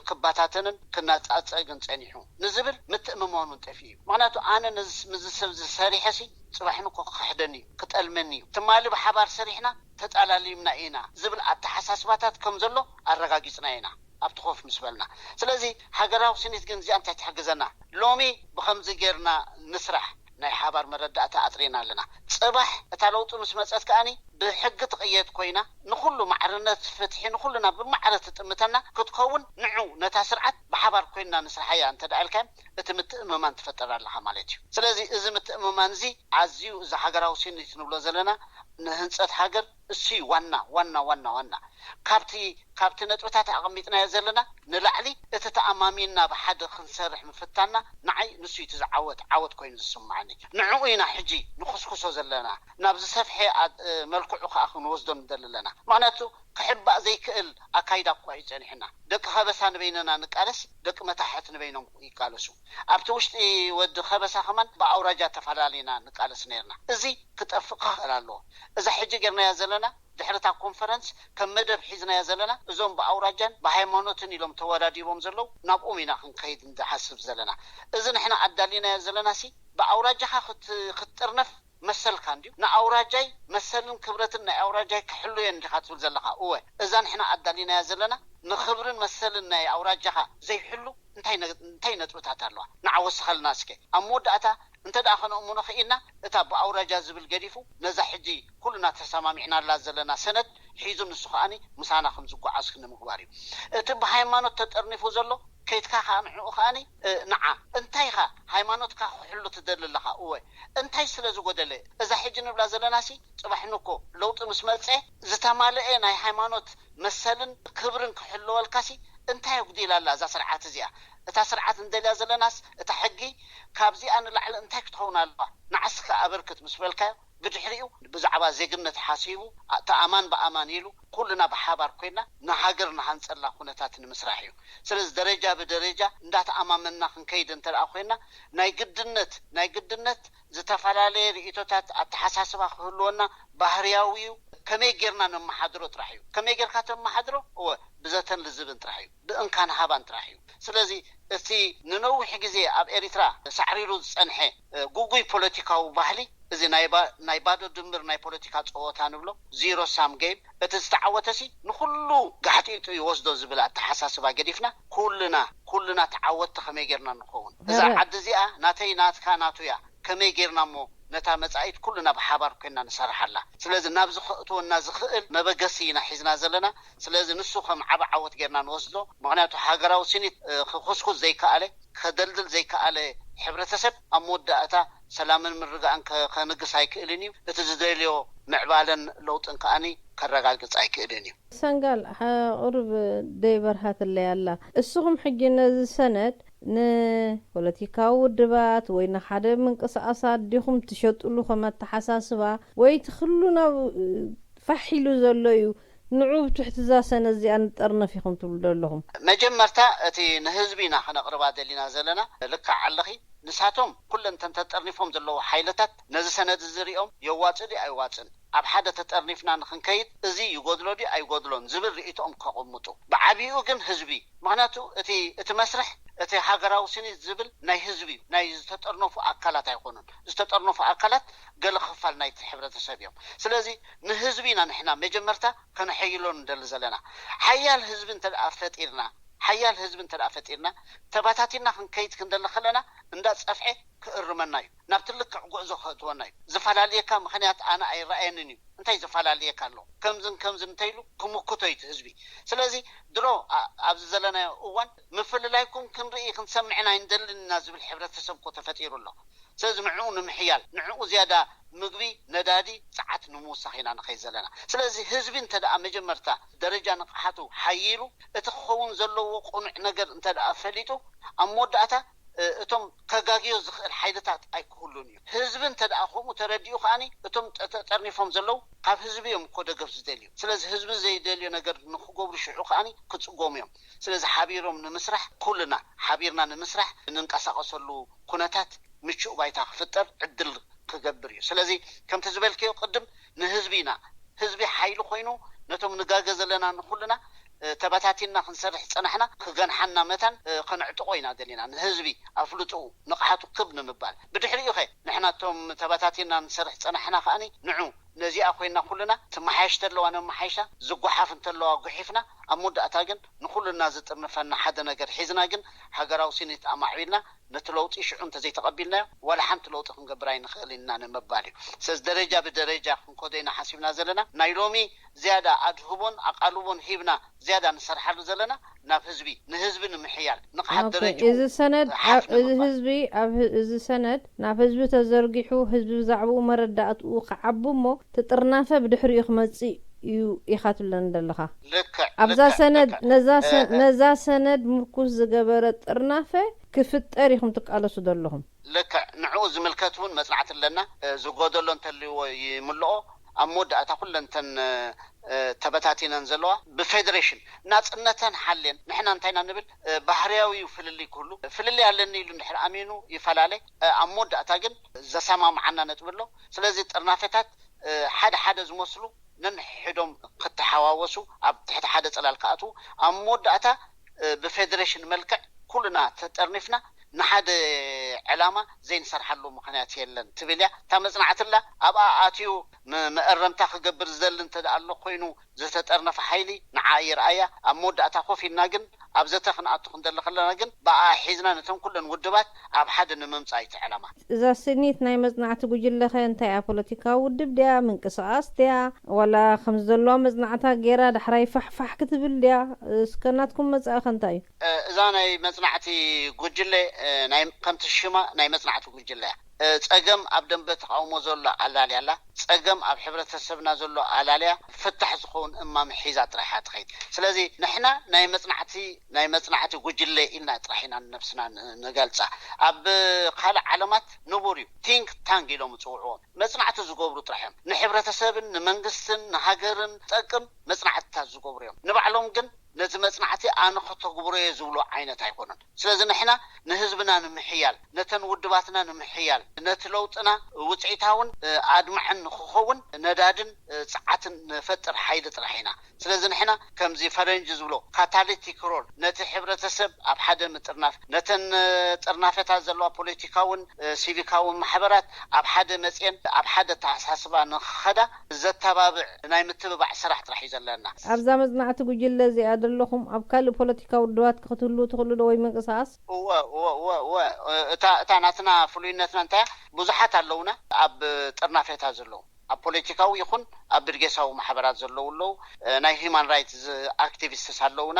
ክባታተንን ክናጻጸግን ጸኒሑ ንዝብል ምትእምማኑን ጠፊኡ እዩ። ምክንያቱ ኣነ ምስ ዝሰብ ዝሰሪሐ ሲ ጽባሕ ንኮ ክሕደኒ እዩ ክጠልመኒ እዩ ትማሊ ብሓባር ሰሪሕና ተጣላሊምና ኢና ዝብል ኣተሓሳስባታት ከም ዘሎ ኣረጋጊጽና ኢና ኣብቲ ኮፍ ምስ በልና። ስለዚ ሃገራዊ ስኒት ግን እዚኣ እንታይ ትሕግዘና? ሎሚ ብኸምዚ ጌርና ንስራሕ ናይ ሓባር መረዳእታ ኣጥሪና ኣለና። ጽባሕ እታ ለውጢ ምስ መጸት ከኣኒ ብሕጊ ትቕየድ ኮይና ንኹሉ ማዕርነት ፍትሒ ንኹልና ብማዕረ ትጥምተና ክትከውን ንዑ ነታ ስርዓት ብሓባር ኮይንና ንስርሓያ እንተ ደኣ ኢልካዮም እቲ ምትእምማን ትፈጥር ኣለኻ ማለት እዩ። ስለዚ እዚ ምትእምማን እዚ ኣዝዩ እዚ ሃገራዊ ስኒት ንብሎ ዘለና ንህንጸት ሃገር እሱ እዩ ዋና ዋና ዋና ዋና ካብቲ ካብቲ ነጥብታት ኣቐሚጥናዮ ዘለና ንላዕሊ እቲ ተኣማሚንና ብሓደ ክንሰርሕ ምፍታንና ንዓይ ንሱ እዩ እቲ ዝዓወት ዓወት ኮይኑ ዝስምዓኒ። ንዕኡ ኢና ሕጂ ንኹስኩሶ ዘለና ናብ ዝሰፍሐ መልክዑ ከዓ ክንወስዶ ንደሊ ኣለና። ምክንያቱ ክሕባእ ዘይክእል ኣካይዳ እኳ እዩ ጸኒሕና። ደቂ ከበሳ ንበይንና ንቃለስ፣ ደቂ መታሕት ንበይኖም ይቃለሱ። ኣብቲ ውሽጢ ወዲ ከበሳ ከማን ብኣውራጃ ተፈላለና ንቃለስ ነርና። እዚ ክጠፍእ ክኽእል ኣለዎ። እዛ ሕጂ ጌርናያ ዘለና ድሕሪ እታ ኮንፈረንስ ከም መደብ ሒዝናዮ ዘለና እዞም ብኣውራጃን ብሃይማኖትን ኢሎም ተወዳዲቦም ዘለዉ ናብኦም ኢና ክንከይድ ንሓስብ ዘለና። እዚ ንሕና ኣዳሊናዮ ዘለና ሲ ብኣውራጃኻ ክትጥርነፍ መሰልካ እንድዩ። ንኣውራጃይ መሰልን ክብረትን ናይ ኣውራጃይ ክሕሉ እየ እንዲኻ ትብል ዘለኻ። እወ እዛ ንሕና ኣዳሊናያ ዘለና ንኽብርን መሰልን ናይ ኣውራጃኻ ዘይሕሉ እንታይ ነጥብታት ኣለዋ? ንዓ ወስኸልና እስከ ኣብ መወዳእታ እንተ ደኣ ከነእምኖ ክኢልና እታ ብኣውራጃ ዝብል ገዲፉ ነዛ ሕጂ ኩልና ተሰማሚዕናላ ዘለና ሰነድ ሒዙ ንሱ ከኣኒ ምሳና ከም ዝጓዓዝ ንምግባር እዩ። እቲ ብሃይማኖት ተጠርኒፉ ዘሎ ከይድካ ከዓ ንዕኡ ከኣኒ ንዓ እንታይ ኢኻ ሃይማኖትካ ክሕሉ ትደሊ ኣለኻ? እወ እንታይ ስለ ዝጎደለ እዛ ሕጂ ንብላ ዘለናሲ ጽባሕ ንኮ ለውጢ ምስ መጸ ዝተማልአ ናይ ሃይማኖት መሰልን ክብርን ክሕልወልካሲ እንታይ ኣጉዲላ ኣላ እዛ ስርዓት እዚኣ? እታ ስርዓት እንደልያ ዘለናስ እታ ሕጊ ካብዚኣ ንላዕሊ እንታይ ክትኸውን ኣለዋ? ንዓስከ ኣበርክት ምስ በልካዮ ብድሕሪኡ ብዛዕባ ዜግነት ሓሲቡ ተኣማን ብኣማን ኢሉ ኩልና ብሓባር ኮይና ንሃገር ንሃንፀላ ኩነታት ንምስራሕ እዩ። ስለዚ ደረጃ ብደረጃ እንዳተኣማመንና ክንከይድ እንተ ኮይና ናይ ግድነት ናይ ግድነት ዝተፈላለየ ርእቶታት ኣተሓሳስባ ክህልወና ባህርያዊ እዩ። ከመይ ጌርና ነመሓድሮ ጥራሕ እዩ። ከመይ ጌርካ ተመሓድሮ እወ ብዘተን ልዝብን ጥራሕ እዩ። ብእንካን ሃባን ጥራሕ እዩ። ስለዚ እቲ ንነዊሕ ግዜ ኣብ ኤሪትራ ሳዕሪሩ ዝጸንሐ ጉጉይ ፖለቲካዊ ባህሊ እዚ ናይ ባዶ ድምር ናይ ፖለቲካ ጸወታ ንብሎ ዚሮ ሳም ጌም እቲ ዝተዓወተሲ ንኩሉ ጋሕጢጡ ይወስዶ ዝብል ኣተሓሳስባ ገዲፍና ኩልና ኩልና ተዓወትቲ ከመይ ጌርና ንኸውን እዛ ዓዲ እዚኣ ናተይ ናትካ ናቱ እያ ከመይ ጌርና እሞ ነታ መጻኢት ኩልና ብሓባር ኮይና ንሰርሓላ። ስለዚ ናብዚ ከእትወና ዝኽእል መበገሲ ኢና ሒዝና ዘለና። ስለዚ ንሱ ከም ዓቢ ዓወት ጌርና ንወስዶ። ምኽንያቱ ሃገራዊ ስኒት ክኹስኩስ ዘይከኣለ፣ ከደልድል ዘይከኣለ ሕብረተሰብ ኣብ መወዳእታ ሰላምን ምርጋእን ከንግስ ኣይክእልን እዩ። እቲ ዝደልዮ ምዕባለን ለውጥን ከኣ ከረጋግጽ ኣይክእልን እዩ። ሰንጋል፣ ቁሩብ ደይበርሃትለይ ኣላ። እስኹም ሕጂ ነዚ ሰነድ ንፖለቲካዊ ውድባት ወይ ንሓደ ምንቅስቃሳት ዲኹም ትሸጥሉ ከም ኣተሓሳስባ፣ ወይ እቲ ኩሉ ናብ ፋሕ ኢሉ ዘሎ እዩ፣ ንዑ ብትሕቲ እዛ ሰነድ እዚኣ ንጠርነፍ ኢኹም ትብሉ ዘለኹም? መጀመርታ እቲ ንህዝቢ ኢና ከነቕርባ ደሊና ዘለና። ልክዕ ኣለኺ። ንሳቶም ኩለን እተን ተጠርኒፎም ዘለዉ ሓይልታት ነዚ ሰነድ እዚ ሪኦም የዋጽእ ድዩ ኣይዋጽእን፣ ኣብ ሓደ ተጠርኒፍና ንኽንከይድ እዚ ይጎድሎ ድዩ ኣይጎድሎን ዝብል ርእይቶኦም ከቕምጡ። ብዓቢኡ ግን ህዝቢ፣ ምኽንያቱ እቲ እቲ መስርሕ እቲ ሃገራዊ ስኒት ዝብል ናይ ህዝቢ እዩ፣ ናይ ዝተጠርነፉ ኣካላት ኣይኮኑን። ዝተጠርነፉ ኣካላት ገለ ክፋል ናይቲ ሕብረተሰብ እዮም። ስለዚ ንህዝቢ ኢና ንሕና መጀመርታ ከነሐይሎ ንደሊ ዘለና። ሓያል ህዝቢ እንተ ደኣ ፈጢርና ሓያል ህዝቢ እንተ ደኣ ፈጢርና፣ ተባታቲና ክንከይድ ክንደሊ ከለና እንዳ ጸፍዐ ክእርመና እዩ። ናብቲ ልክዕ ጉዕዞ ከእትወና እዩ። ዝፈላልየካ ምኽንያት ኣነ ኣይረኣየንን እዩ። እንታይ ዝፈላልየካ ኣሎ? ከምዝን ከምዝን እንተኢሉ ክምክቶ እዩ እቲ ህዝቢ። ስለዚ ድሮ ኣ- ኣብዚ ዘለናዮ እዋን ምፍልላይኩም ክንርኢ ክንሰምዕን ኣይንደልን ኢና ዝብል ሕብረተሰብ እኮ ተፈጢሩ ኣሎ። ስለዚ ንዕኡ ንምሕያል፣ ንዕኡ ዝያዳ ምግቢ፣ ነዳዲ፣ ጸዓት ንምውሳኽ ኢና ንኸይድ ዘለና። ስለዚ ህዝቢ እንተ ደኣ መጀመርታ ደረጃ ንቕሓቱ ሓይሉ፣ እቲ ክኸውን ዘለዎ ቅኑዕ ነገር እንተ ደኣ ፈሊጡ፣ ኣብ መወዳእታ እ- እቶም ከጋግዮ ዝኽእል ሓይልታት ኣይክህሉን እዩ። ህዝቢ እንተ ደኣ ከምኡ ተረዲኡ ከኣኒ፣ እቶም ጠ- ተጠርኒፎም ዘለዉ ካብ ህዝቢ እዮም እኮ ደገፍ ዝደልዩ። ስለዚ ህዝቢ ዘይደልዮ ነገር ንክገብሩ ሽዑ ከኣኒ ክጽገሙ እዮም። ስለዚ ሓቢሮም ንምስራሕ፣ ኩልና ሓቢርና ንምስራሕ፣ እንንቀሳቐሰሉ ኩነታት ምቹእ ባይታ ክፍጠር ዕድል ክገብር እዩ። ስለዚ ከምቲ ዝበልክዮ ቅድም ንህዝቢ ኢና፣ ህዝቢ ሓይሊ ኮይኑ ነቶም ንጋገ ዘለና ንኩልና እ፣ ተበታቲንና ክንሰርሕ ዝጸናሕና ክገንሓና መታን እ፣ ከነዕጥቆ ኢና ደሊና። ንህዝቢ ኣፍልጥኡ ንቕሓቱ ክብ ንምባል። ብድሕሪኡ ኸ ንሕና እቶም ተበታቲንና ንሰርሕ ዝጸናሕና ከኣኒ ንዑ ነዚኣ ኮይና ኩልና ትመሓየሽ ተለዋ ነመሓይሻ፣ ዝጓሓፍ እንተለዋ ጉሒፍና፣ ኣብ መወዳእታ ግን ንኹልና ዝጥርንፈና ሓደ ነገር ሒዝና ግን ሃገራዊ ስኒት ኣማዕቢልና ነቲ ለውጢ ሽዑ እንተዘይተቐቢልናዮ ዋላ ሓንቲ ለውጢ ክንገብር ኣይንኽእል ኢና ንምባል እዩ። ስለዚ ደረጃ ብደረጃ ክንከዶ ኢና ሓሲብና ዘለና። ናይ ሎሚ ዝያዳ ኣድህቦን ኣቓልቦን ሂብና ዝያዳ ንሰርሓሉ ዘለና ናብ ህዝቢ፣ ንህዝቢ ንምሕያል፣ ንቕሓት ኦኬ፣ ደረጃ እዚ ሰነድ ሓፍ ኣብ- እዚ ንምባል። ህዝቢ ኣብ ህ- እዚ ሰነድ ናብ ህዝቢ ተዘርጊሑ ህዝቢ ብዛዕባኡ መረዳእትኡ ክዓቢ እሞ ትጥርናፈ ብድሕሪኡ ክመጽእ እዩ ኢኻ ትብለኒ ዘለኻ። ልክዕ ኣብዛ ልክዕ ሰነድ ልክዕ። ነዛ ሰ- እ- እ- ነዛ ሰነድ ምርኩስ ዝገበረ ጥርናፈ ክፍጠር ኢኹም ትቃለሱ ዘለኹም። ልክዕ ንዕኡ ዝምልከት እውን መጽናዕቲ ኣለና። እ፣ ዝጎደሎ እንተልዎ ይምልኦ። ኣብ መወዳእታ ኩለንተን እ፣ እ፣ ተበታቲነን ዘለዋ ብፌደሬሽን ናጽነተን ሓልየን ንሕና እንታይ ኢና ንብል? እ፣ ባህርያዊ እዩ ፍልልይ ክህሉ። ፍልልይ ኣለኒ ኢሉ እንድሕር ኣሚኑ ይፈላለ። እ፣ ኣብ መወዳእታ ግን ዘሰማምዓና ነጥቢ ኣሎ። ስለዚ ጥርናፈታት እ፣ ሓደ ሓደ ዝመስሉ ነንሕዶም ክተሓዋወሱ ኣብ ትሕቲ ሓደ ጽላል ክኣትዉ ኣብ መወዳእታ እ፣ ብፌደሬሽን መልክዕ ኩልና ተጠርኒፍና ንሓደ ዕላማ ዘይንሰርሓሉ ምኽንያት የለን ትብል እያ እታ መጽናዕቲ። ኣላ ኣብኣ ኣትዩ ም- መእረምታ ክገብር ዝደሊ እንተ ደኣ ኣሎ ኮይኑ ዝተጠርነፈ ሓይሊ ንዓ ይርኣያ። ኣብ መወዳእታ ኮፍ ኢልና ግን ኣብ ዘተ ክንኣቱ ክንደሊ ከለና ግን ብኣ ሒዝና ነተን ኩለን ውድባት ኣብ ሓደ ንምምጻእ እዩ እቲ ዕላማ። እዛ ስኒት ናይ መጽናዕቲ ጉጅለኸ እንታይ እያ? ፖለቲካዊ ውድብ ድያ? ምንቅስቓስ ድያ? ዋላ ከም ዘለዋ መጽናዕታ ገይራ ዳሕራይ ፋሕፋሕ ክትብል ድያ? እስከ ናትኩም መጻእኸ እንታይ እዩ? እ፣ እዛ ናይ መጽናዕቲ ጉጅለ እ፣ ናይ ከምቲ ሽማ ናይ መጽናዕቲ ጉጅለ እያ። እ፣ ጸገም ኣብ ደንበ ተቃውሞ ዘሎ ኣላልያ ኣላ። ጸገም ኣብ ሕብረተሰብና ዘሎ ኣላልያ ፍታሕ ዝኸውን እማመ ሒዛ ጥራይ እያ ትኸይድ። ስለዚ ንሕና ናይ መጽናዕቲ ናይ መጽናዕቲ ጉጅለ ኢልና ጥራሕ ኢና ንነብስና ን- ንገልጻ። ኣብ ካልእ ዓለማት ንቡር እዩ፣ ቲንክ ታንክ ኢሎም ዝጽውዕዎም መጽናዕቲ ዝገብሩ ጥራሕ እዮም። ንሕብረተሰብን ንመንግስትን ንሃገርን ጠቅም መጽናዕትታት ዝገብሩ እዮም። ንባዕሎም ግን ነዚ መጽናዕቲ ኣነ ከተግብሮ እየ ዝብሉ ዓይነት ኣይኮኑን። ስለዚ ንሕና ንህዝብና ንምሕያል፣ ነተን ውድባትና ንምሕያል፣ ነቲ ለውጥና ውፅኢታውን እ፣ ኣድማዕን ንክኸውን ነዳድን እ፣ ጸዓትን ንፈጥር ሓይሊ ጥራሕ ኢና። ስለዚ ንሕና ከምዚ ፈረንጂ ዝብሎ ካታሊቲክ ሮል ነቲ ሕብረተሰብ ኣብ ሓደ ምጥርናፍ፣ ነተን እ፣ ጥርናፈታት ዘለዋ ፖለቲካውን እ፣ ሲቪካውን ማሕበራት ኣብ ሓደ መጽየን ኣብ ሓደ ኣተሓሳስባ ንክኸዳ ዘተባብዕ ናይ ምትብባዕ ስራሕ ጥራሕ እዩ ዘለና። ኣብዛ መጽናዕቲ ጉጅለ እዚኣ ዘለኹም ኣብ ካልእ ፖለቲካዊ ውድባት ክትህልዉ ትኽእሉ ዶ ወይ ምንቅስቓስ? እወ እወ እወ እወ። እታ እታ ናትና ፍሉይነትና እንታይ እያ? ብዙሓት ኣለውና ኣብ ጥርናፌታት ዘለዉ፣ ኣብ ፖለቲካዊ ይኹን ኣብ ብርጌሳዊ ማሕበራት ዘለዉ ኣለዉ። ናይ ሂማን ራይትስ ኣክቲቪስትስ ኣለዉና።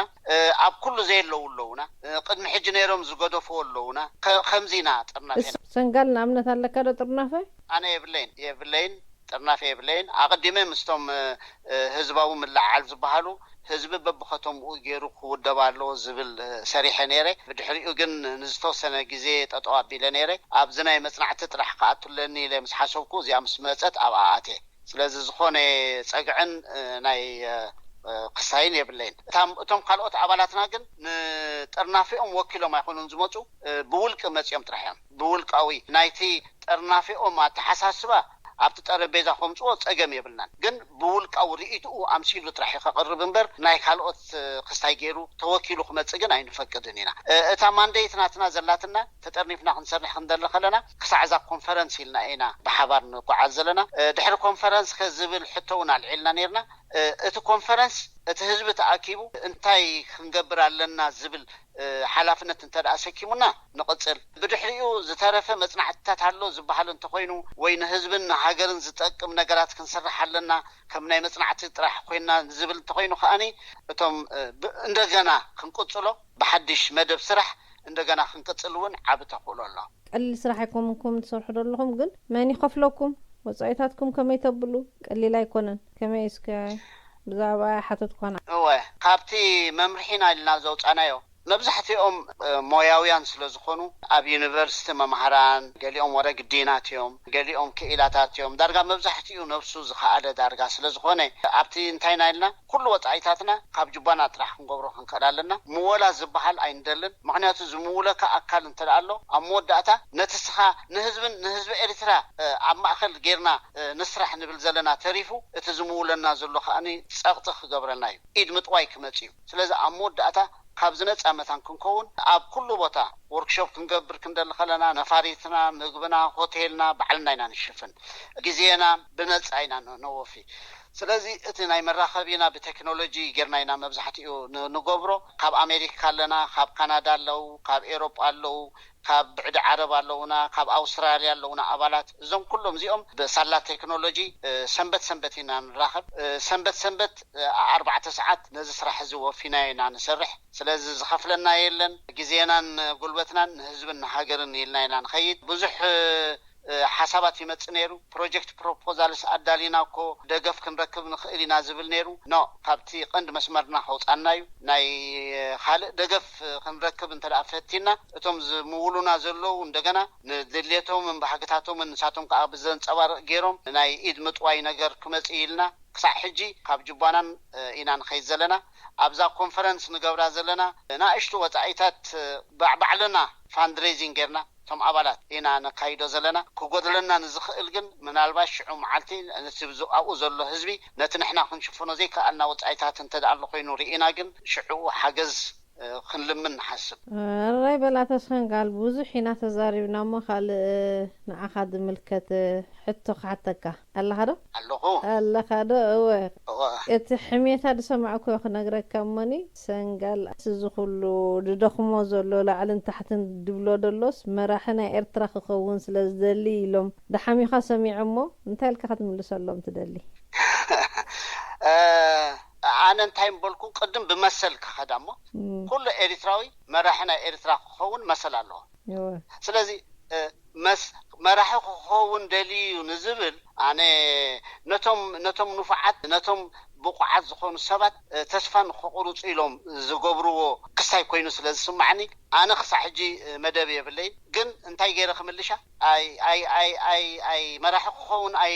ኣብ ኩሉ ዘየለዉ ኣለዉና። ቅድሚ ሕጂ ነይሮም ዝገደፉ ኣለዉና። ከ- ከምዚ ኢና ጥርናፌና። እስ- ሰንጋል ንኣብነት ኣለካ ዶ ጥርናፈ? ኣነ የብለይን የብለይን ጥርናፈ የብለይን። ኣቐዲመ ምስቶም ህዝባዊ ምልዕዓል ዝበሃሉ ህዝቢ በብኸተምኡ ገይሩ ክውደብ ኣለዎ ዝብል ሰሪሐ ነይረ። ብድሕሪኡ ግን ንዝተወሰነ ግዜ ጠጠው ኣቢለ ነይረ። ኣብዚ ናይ መጽናዕቲ ጥራሕ ክኣቱለኒ ኢለ ምስ ሓሰብኩ እዚኣ ምስ መጸት ኣብኣ ኣትየ። ስለዚ ዝኾነ ጸግዕን ናይ ክስታይን የብለይን። እቶም ካልኦት ኣባላትና ግን ንጥርናፊኦም ወኪሎም ኣይኮኑን ዝመጹ፣ ብውልቂ መጺኦም ጥራሕ እዮም። ብውልቃዊ ናይቲ ጥርናፊኦም ኣተሓሳስባ ኣብቲ ጠረጴዛ ከምጽዎ ጸገም የብልናን። ግን ብውልቃዊ ርእይትኡ ኣምሲሉ ጥራሕ እዩ ከቕርብ እምበር ናይ ካልኦት ክስታይ ገይሩ ተወኪሉ ክመጽእ ግን ኣይንፈቅድን ኢና። እታ ማንዴት ናትና ዘላትና ተጠርኒፍና ክንሰርሕ ክንደሊ ከለና ክሳዕ እዛ ኮንፈረንስ ኢልና ኢና ብሓባር ንጓዓዝ ዘለና። ድሕሪ ኮንፈረንስ ከ ዝብል ሕቶ እውን ኣልዒልና ነርና። እቲ ኮንፈረንስ እቲ ህዝቢ ተኣኪቡ እንታይ ክንገብር ኣለና ዝብል ሓላፍነት እንተ ደኣ ሰኪሙና ንቕጽል። ብድሕሪኡ ዝተረፈ መጽናዕትታት ኣሎ ዝበሃል እንተኾይኑ ወይ ንህዝብን ንሃገርን ዝጠቅም ነገራት ክንሰርሕ ኣለና ከም ናይ መጽናዕቲ ጥራሕ ኮይና ዝብል እንተኾይኑ ከኣኒ እቶም እንደገና ክንቅጽሎ ብሓድሽ መደብ ስራሕ እንደገና ክንቅጽል እውን ዓቢ ተኽእሎ ኣሎ። ቀሊል ስራሕ ኣይኮንኩም ትሰርሑ ዘለኹም፣ ግን መን ይኸፍለኩም? ወጻኢታትኩም ከመይ ተብሉ? ቀሊል ኣይኮነን። ከመይ እስከ ብዛዕባ ሓተትኳና። እወ፣ ካብቲ መምርሒና ኢልና ዘውጻናዮ መብዛሕትኦም ሞያውያን ስለ ዝኾኑ ኣብ ዩኒቨርሲቲ መምሃራን፣ ገሊኦም ወረ ግዲናት እዮም፣ ገሊኦም ክኢላታት እዮም። ዳርጋ መብዛሕትኡ ነብሱ ዝኸኣለ ዳርጋ ስለ ዝኾነ ኣብቲ እንታይና ኢልና ኩሉ ወጻኢታትና ካብ ጅባና ጥራሕ ክንገብሮ ክንክእል ኣለና። ምወላ ዝበሃል ኣይንደልን። ምኽንያቱ ዝምውለካ ኣካል እንተ ደኣ ኣሎ ኣብ መወዳእታ ነቲ ስኻ ንህዝብን ንህዝቢ ኤርትራ ኣብ ማእኸል ጌርና ንስራሕ ንብል ዘለና ተሪፉ እቲ ዝምውለና ዘሎ ከኣኒ ጸቕጢ ክገብረልና እዩ። ኢድ ምጥዋይ ክመጽእ እዩ። ስለዚ ኣብ መወዳእታ ካብ ዝነጻ መታን ክንከውን ኣብ ኩሉ ቦታ ወርክሾፕ ክንገብር ክንደሊ ከለና ነፋሪትና፣ ምግብና፣ ሆቴልና ባዕልና ኢና ንሽፍን። ግዜና ብነጻ ኢና ነወፊ። ስለዚ እቲ ናይ መራኸቢና ብቴክኖሎጂ ጌርና ኢና መብዛሕትኡ ንገብሮ። ካብ ኣሜሪካ ኣለና፣ ካብ ካናዳ ኣለዉ፣ ካብ ኤሮጳ ኣለዉ፣ ካብ ብዕዲ ዓረብ ኣለዉና፣ ካብ ኣውስትራልያ ኣለዉና ኣባላት። እዞም ኩሎም እዚኦም ብሳላ ቴክኖሎጂ ሰንበት ሰንበት ኢና ንራኸብ። ሰንበት ሰንበት ኣርባዕተ ሰዓት ነዚ ስራሕ እዚ ወፊና ኢና ንሰርሕ። ስለዚ ዝኸፍለና የለን። ግዜናን ጉልበትናን ንህዝብን ንሃገርን ኢልና ኢና ንኸይድ። ብዙሕ ሓሳባት ይመጽእ ነይሩ። ፕሮጀክት ፕሮፖዛልስ ኣዳሊና እኮ ደገፍ ክንረክብ ንኽእል ኢና ዝብል ነይሩ። ኖ፣ ካብቲ ቀንዲ መስመርና ከውጻና እዩ። ናይ ካልእ ደገፍ ክንረክብ እንተ ደኣ ፈቲና እቶም ዝምውሉና ዘለዉ እንደገና ንድልየቶምን ባህግታቶምን ንሳቶም ከኣ ብዘንጸባርቕ ገይሮም ናይ ኢድ ምጥዋይ ነገር ክመጽእ ኢልና ክሳዕ ሕጂ ካብ ጅባናን ኢና ንኸይድ ዘለና። ኣብዛ ኮንፈረንስ ንገብራ ዘለና ንኣሽቱ ወጻኢታት ባዕባዕልና ፋንድሬዚንግ ጌርና እቶም ኣባላት ኢና ነካይዶ ዘለና። ክጎድለና ንዝኽእል ግን ምናልባት ሽዑ መዓልቲ ነቲ ኣብኡ ዘሎ ህዝቢ ነቲ ንሕና ክንሽፍኖ ዘይከኣልና ወጻኢታት እንተ ደኣ ኣሎ ኮይኑ ርኢና ግን ሽዑ ሓገዝ ክንልምን ንሓስብ። ኣራይ በላ ተስፈንጋል፣ ብዙሕ ኢና ተዛሪብና እሞ ካልእ ንዓኻ ዝምልከት ሕቶ ክሓተካ። ኣለኻ ዶ? ኣለኹ። ኣለኻ ዶ? እወ። እወ። እቲ ሕሜታ ዝሰማዕኩ ክነግረካ እሞኒ፣ ሰንጋል እዚ ኩሉ ዝደኽሞ ዘሎ ላዕልን ታሕትን ድብሎ ደሎስ መራሒ ናይ ኤርትራ ክኸውን ስለ ዝደሊ ኢሎም ደሓሚኻ ሰሚዖ እሞ እንታይ ኢልካ ክትምልሰሎም ትደሊ? ኣነ እንታይ ምበልኩ፣ ቅድም ብመሰል ክኸዳ እሞ፣ ኩሉ ኤሪትራዊ መራሒ ናይ ኤሪትራ ክኸውን መሰል ኣለዎ። ስለዚ መስ መራሒ ክኸውን ደልዩ ንዝብል፣ ኣነ ነቶም ነቶም ንፉዓት፣ ነቶም ብቑዓት ዝኾኑ ሰባት ተስፋ ንኽቑርጹ ኢሎም ዝገብርዎ ክሳይ ኮይኑ ስለ ዝስማዕኒ፣ ኣነ ክሳዕ ሕጂ መደብ የብለይን። ግን እንታይ ገይረ ክምልሻ? ኣይ ኣይ ኣይ ኣይ ኣይ መራሒ ክኸውን ኣይ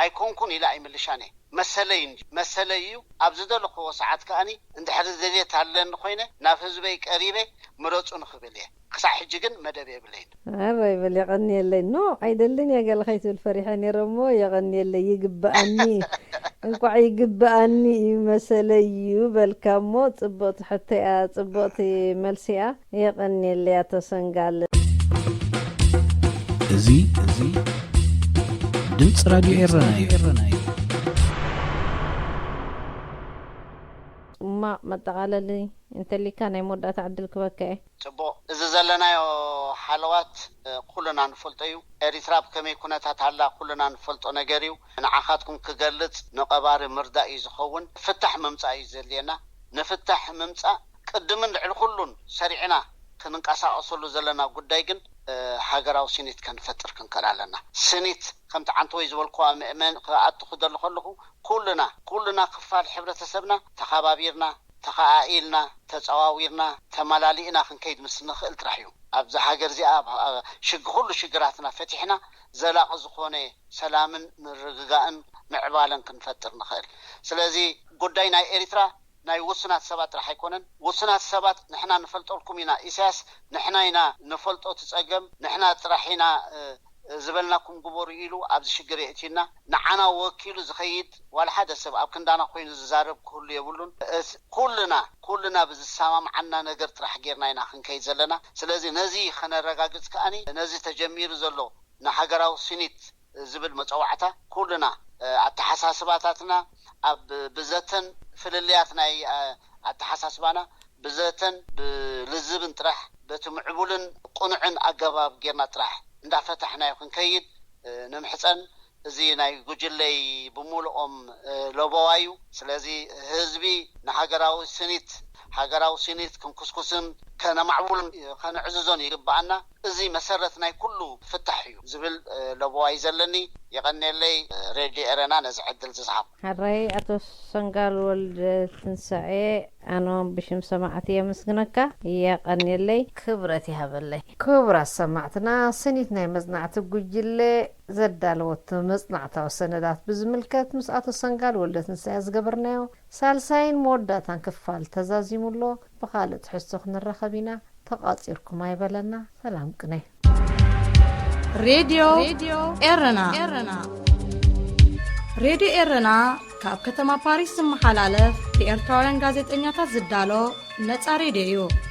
ኣይኮንኩን ኢለ ኣይምልሻን እየ። መሰለይ እንጂ መሰለይ እዩ። ኣብ ዝደለኽዎ ሰዓት ከኣኒ እንድሕሪ ድልየት ኣለኒ ኮይነ ናብ ህዝበይ ቀሪበ ምረጹኒ ክብል እየ። ክሳዕ ሕጂ ግን መደብ የብለይን። ኣረ ይበል፣ የቐንየለይ። ኖ፣ ኣይደልን እየ ገለ ከይትብል ፈሪሐ ነይረ እሞ፣ የቐንየለይ፣ ይግብኣኒ፣ እንቋዕ ይግብኣኒ እዩ መሰለይ እዩ በልካ እሞ፣ ጽብቕቲ ሕቶ እያ፣ ጽብቕቲ መልሲ እያ። የቐንየለይ ኣቶ ሰንጋል። እዚ፣ እዚ ድምፂ ራድዮ ኤረና እዩ። ጽማቕ መጠቓለሊ እንተሊካ ናይ መወዳእታ ዕድል ክበካ እየ። ጽቡቕ። እዚ ዘለናዮ ሓለዋት ኩልና ንፈልጦ እዩ። ኤሪትራ ብከመይ ኩነታት ኣላ ኩልና ንፈልጦ ነገር እዩ። ንዓኻትኩም ክገልጽ ንቐባሪ ምርዳእ እዩ ዝኸውን። ፍታሕ ምምጻእ እዩ ዘድልየና። ንፍታሕ ምምጻእ ቅድምን ልዕሊ ኩሉን ሰሪዕና ክንንቀሳቐሰሉ ዘለና ጉዳይ ግን ሃገራዊ ስኒት ከንፈጥር ክንክእል ኣለና። ስኒት ከምቲ ዓንተወይ ዝበልኩዋ ምእመን ክኣቱ ክደሊ ከለኹ ኩልና ኩልና ክፋል ሕብረተሰብና ተኸባቢርና ተኸኣኢልና ተፀዋዊርና ተመላሊእና ክንከይድ ምስ ንኽእል ጥራሕ እዩ ኣብዚ ሃገር እዚኣ ሽግ ኩሉ ሽግራትና ፈቲሕና ዘላቒ ዝኾነ ሰላምን ምርግጋእን ምዕባለን ክንፈጥር ንኽእል። ስለዚ ጉዳይ ናይ ኤሪትራ ናይ ውሱናት ሰባት ጥራሕ ኣይኮነን። ውሱናት ሰባት ንሕና ንፈልጠልኩም ኢና ኢሳያስ ንሕና ኢና ንፈልጦ እቲ ጸገም ንሕና ጥራሕ ኢና ዝበልናኩም ግበሩ ኢሉ ኣብዚ ሽግር የእትዩና። ንዓና ወኪሉ ዝኸይድ ዋላ ሓደ ሰብ ኣብ ክንዳና ኮይኑ ዝዛረብ ክህሉ የብሉን። ኩልና ኩልና ብዝሰማምዓና ነገር ጥራሕ ጌርና ኢና ክንከይድ ዘለና። ስለዚ ነዚ ከነረጋግጽ ከኣኒ ነዚ ተጀሚሩ ዘሎ ንሃገራዊ ስኒት ዝብል መጸዋዕታ ኩልና ኣተሓሳስባታትና ኣብ ብዘተን ፍልልያት ናይ ኣተሓሳስባና ብዘተን ብልዝብን ጥራሕ በቲ ምዕቡልን ቁኑዕን ኣገባብ ጌርና ጥራሕ እንዳፈታሕናዮ ክንከይድ ንምሕጸን። እዚ ናይ ጉጅለይ ብምሉኦም ለበዋ እዩ። ስለዚ ህዝቢ ንሃገራዊ ስኒት ሃገራዊ ስኒት ክንኩስኩስን ከነማዕቡልን ከነዕዝዞን ይግብኣና። እዚ መሰረት ናይ ኩሉ ፍታሕ እዩ ዝብል ለበዋ እዩ ዘለኒ። የቐንየለይ ሬድዮ ኤረና ነዚ ዕድል ዝዝሃብ። ሕራይ ኣቶ ሰንጋል ወልደ ትንሳኤ ኣነ ብሽም ሰማዕቲ የመስግነካ። የቐንየለይ። ክብረት ይሃበለይ። ክቡራት ሰማዕትና ስኒት ናይ መጽናዕቲ ጉጅለ ዘዳለወቶ መጽናዕታዊ ሰነዳት ብዝምልከት ምስ ኣቶ ሰንጋል ወልደ ትንሳኤ ዝገበርናዮ ሳልሳይን መወዳእታን ክፋል ተዛዚሙ ኣሎ። ብኻልእ ትሕዝቶ ክንራኸብ ኢና። ተቋጺርኩም ኣይበለና። ሰላም ቅነ። ሬድዮ ኤረና ሬድዮ ኤረና ካብ ከተማ ፓሪስ ዝመሓላለፍ ብኤርትራውያን ጋዜጠኛታት ዝዳሎ ነጻ ሬድዮ እዩ።